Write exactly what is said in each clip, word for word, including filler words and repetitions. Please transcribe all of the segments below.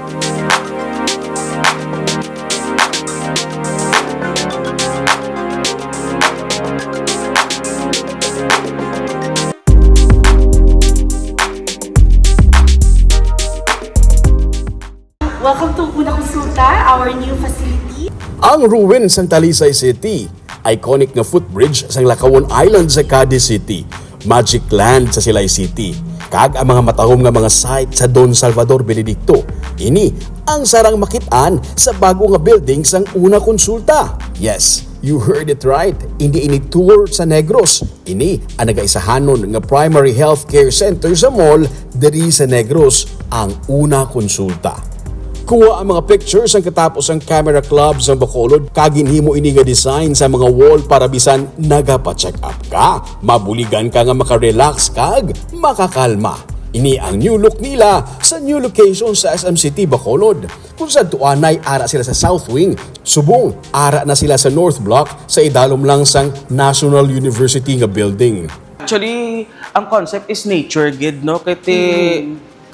Welcome to Una Consulta, our new facility. Ang ruin sang Talisay City, iconic nga footbridge sang Lacawon Island sa Cadiz City, Magic Land sa Silay City, kag ang mga matahom nga mga site sa Don Salvador Benedicto. Ini ang sarang makit-an sa bago nga building sang Una Consulta. Yes, you heard it right. Hindi ini tour sa Negros. Ini ang nagaisahanon nga primary healthcare center sa mall diri sa Negros, ang Una Consulta. Kuha ang mga pictures ang katapos ang Camera Club sang Bacolod, kag ginhimo ini nga design sa mga wall para bisan nagapa-check up ka, mabuligan ka nga makarelax kag makakalma. Ini ang new look nila sa new location sa S M City Bacolod. Kung sa tuanay, ara sila sa South Wing, subong ara na sila sa North Block, sa idalom lang sang National University nga building. Actually, ang concept is nature gid, no? Kay ti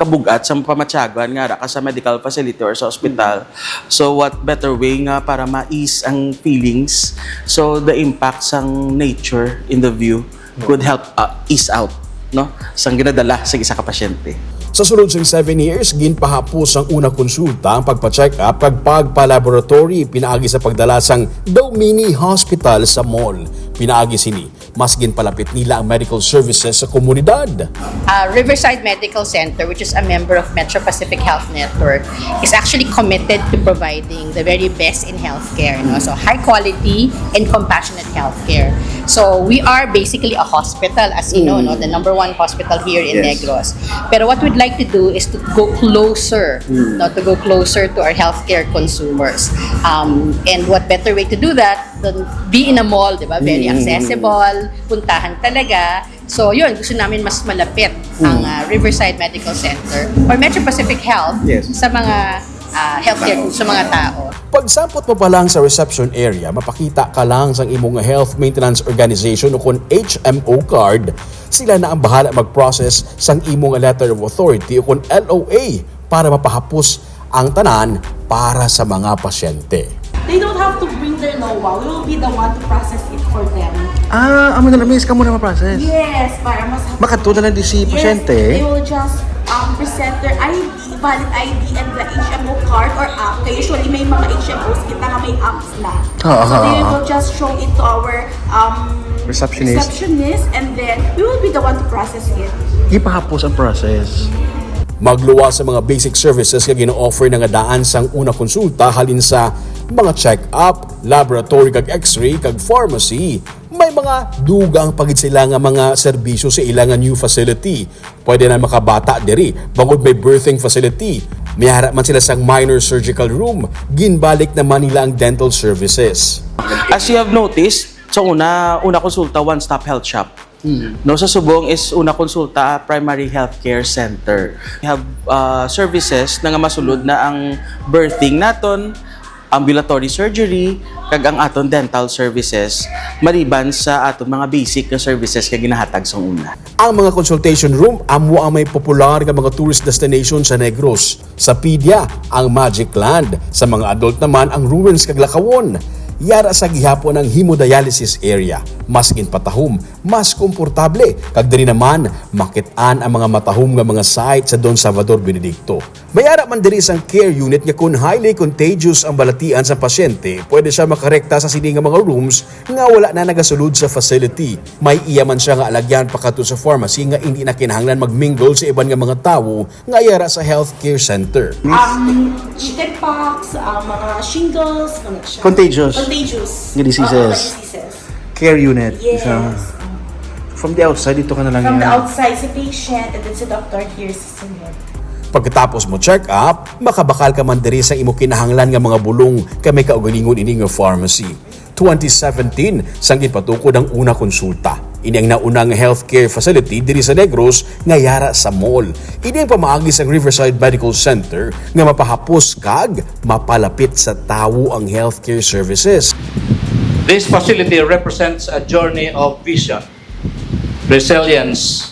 kabug-at sa pamatyagon nga ara ka sa medical facility or sa ospital. So what better way nga para ma-ease ang feelings? So the impact sang nature in the view could help uh, ease out, no, sang ginadala sa isa ka pasyente. Sa sulod sang seven years, ginpahapos sang Una Consulta ang pagpa-check up kag pagpa-laboratory pinaagi sa pagdala sang daw mini hospital sa mall. Pinaagi sini, mas ginpalapit nila ang medical services sa komunidad. Uh, Riverside Medical Center, which is a member of Metro Pacific Health Network, is actually committed to providing the very best in healthcare. No? So, high quality and compassionate healthcare. So, we are basically a hospital, as you know, no? The number one hospital here in Yes. Negros. Pero what we'd like to do is to go closer, no? To go closer to our healthcare consumers. Um, and what better way to do that than be in a mall, di ba? Very accessible, puntahan talaga. So, yun, gusto namin mas malapit ang ah, Riverside Medical Center or Metro Pacific Health Yes. sa mga ah, healthcare, sa mga tao. Pagsampot mo pa lang sa reception area, mapakita ka lang sang imo nga Health Maintenance Organization o kon H M O card. Sila na ang bahala mag-process sang imo nga Letter of Authority o kon L O A para mapahapos ang tanan para sa mga pasyente. They don't have to bring their NOA. We will be the one to process it for them. Ah, amo na lang, miss, kamo na ma-process. Yes, para mas Makadto na lang di si Yes, pasyente. They will just um, present their I D, valid I D, and the H M O card or app. Kaya usually may mga H M Os kita nga may apps na. Oo, So they oo. will just show it to our um, Receptionist. receptionist, and then we will be the one to process it. Gipahapos ang process. Magluwas sa mga basic services nga gina-offer na nga daan sang Una Consulta, halin sa mga check-up, laboratory kag x-ray kag pharmacy, may mga dugang pa gid sila nga mga serbisyo sa ila nga new facility. Pwede na makabata diri bangod may birthing facility. May ara man sila sang minor surgical room. Ginbalik naman nila ang dental services. As you have noticed, sa una, Una Consulta, one-stop health shop. No, sa subong is Una Consulta Primary Healthcare Center. We have uh, services na nga masulod na ang birthing naton, ambulatory surgery, kag ang aton dental services, maliban sa aton mga basic nga services nga ginahatag sa una. Ang mga consultation room amo ang may popular nga mga tourist destination sa Negros. Sa Pidia, ang Magic Land. Sa mga adult naman, ang ruins kag Lacawon. Yara sa gihapon ang hemodialysis area. Mas ginpatahom, mas komportable, kag diri naman makit-an ang mga matahom nga mga site sa Don Salvador Benedicto. May ara man diri sang care unit nga kon highly contagious ang balatian sa pasyente, pwede siya makarekta sa sini nga mga rooms nga wala na nagasulod sa facility. May iya man siya nga alagyan pakadto sa pharmacy nga indi na kinahanglan magmingle sa iban nga mga tawo nga yara sa healthcare center. Um, chicken pox, uh, mga shingles, mga siya. Contagious. Contagious. Nga diseases. Oo, mga diseases. Care unit. Yes. Isa. From the outside, dito ka na lang From the yan. Outside, sa patient, and then sa doctor here sa sunod. Pagkatapos mo check up, makabakal ka man diri sa imo kinahanglan nga mga bulong kay may kaugalingon ini nga pharmacy. Twenty seventeen, sang ginpatukod ang Una Consulta. Ini ang nauna nga healthcare facility diri sa Negros nga yara sa mall. Ini ang pamaagi sang Riverside Medical Center nga mapahapos kag mapalapit sa tawo ang healthcare services. This facility represents a journey of vision, resilience,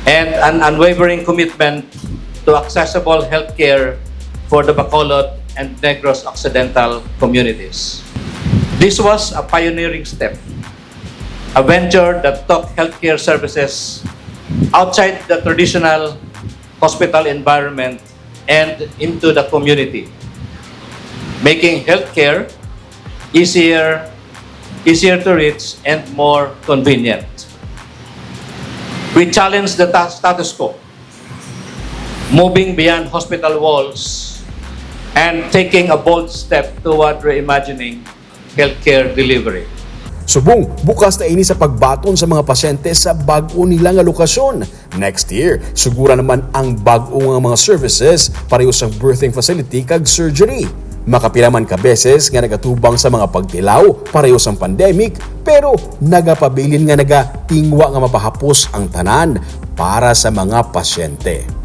and an unwavering commitment to accessible healthcare for the Bacolod and Negros Occidental communities. This was a pioneering step, a venture that took healthcare services outside the traditional hospital environment and into the community, making healthcare easier, easier to reach and more convenient. We challenge the ta- status quo, moving beyond hospital walls and taking a bold step toward reimagining healthcare delivery. Subong, bukas na ini sa pagbaton sa mga pasyente sa bag-o nila nga lokasyon. Next year, sugura naman ang bag-o nga mga services pareho sang birthing facility kag surgery. Makapila man ka beses nga nagatubang sa mga pagtilaw pareho sang pandemic, pero nagapabilin nga nagatingwa nga mapahapos ang tanan para sa mga pasyente.